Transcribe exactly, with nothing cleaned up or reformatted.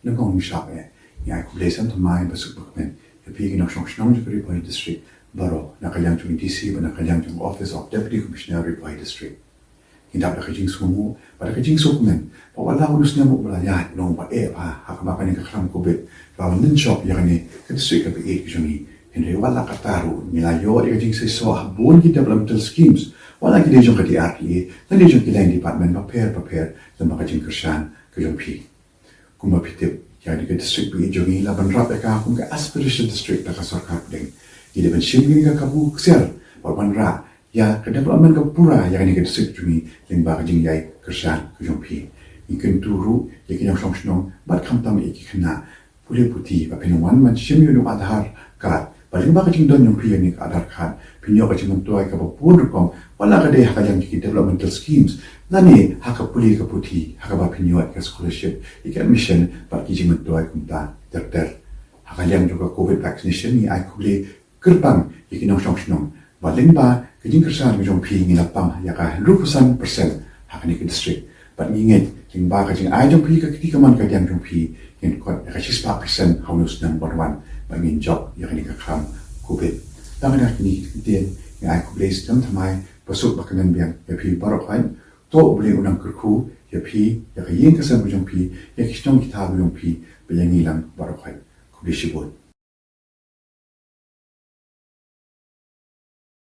Nangkong ngi shap eh, ngi ai khublei sngewbha thymmai basuk bakmen ïa phi ki nongshong shnong jong ka Ri Bhoi District baroh, na ka liang jong i D C bad na ka liang jong Office of Deputy Commissioner Ri Bhoi District. Ngi dap da ka jingsngewnguh bad da ka jingsngewkmen ba wat la une u snem u la ïaid, u long ba eh bha ha kaba kane ka khlam Covid ba wan nym shop ïa kane ka district kaba ïeit ka jong ngi. Hynrei wat la katta ruh ngi la ïoh ïa ka jingseisoh ha bun ki developmental schemes, wat la ki dei jong ka D R D A, lane dei jong ki line department bapher bapher, lem bad ka jingkyrshan ka jong phi. Kumba phi tip, ïa kane ka district ba ïeit jong ngi la wanrah ïa ka kum ka aspiration district da ka sorkar pdeng. Ngi dei ban shim kane ka kabu ksiar bad wanrah ïa ka development ka pura ïa kane ka district jong ngi lyngba ka jingïai kyrshan ka jong phi. Ngi kyntu ruh ïa ki nongshong shnong bad khamtam ïa ki khynnah, pule puthi, ba phin wan ban shim ïa une u Aadhaar card, ba lyngba ka jingdon jong phi ïa kane ka Aadhaar card phin ïoh ka jingmyntoi kaba bun rukom, wat la ka dei ha ka liang jong ki developmental schemes, lane ha ka pule ka puthi, ha kaba phin ïoh ka scholarship, ïa ka admission bad ki jingmyntoi kumta ter ter. Ha ka liang jong ka Covid vaccination, ngi ai khublei kyrpang ïa ki nongshong shnong ba lyngba ka jingkyrshan ka jong phi ngi la pang ïa ka hynriew phew san percent ha kane ka district. Bad ngi ngeit lyngba ka jingai jong phi, ka kti kamon ka diang jong phi, ngin kot ïa ka shispah percent ha une u snem ban wan, bad ngin jop ïa kane ka khlam Covid. Tang da kine ki ktien, ngi ai khublei sngewbha thymmai basuk bakmen biang ïa phi baroh khoit. To U Blei un nang kyrkhu ïa phi, ïa ka ïing ka sem ka jong phi, ïa ki shnong ki thaw ka jong phi, bad ïa ngi lang baroh khoit. Khublei shibun.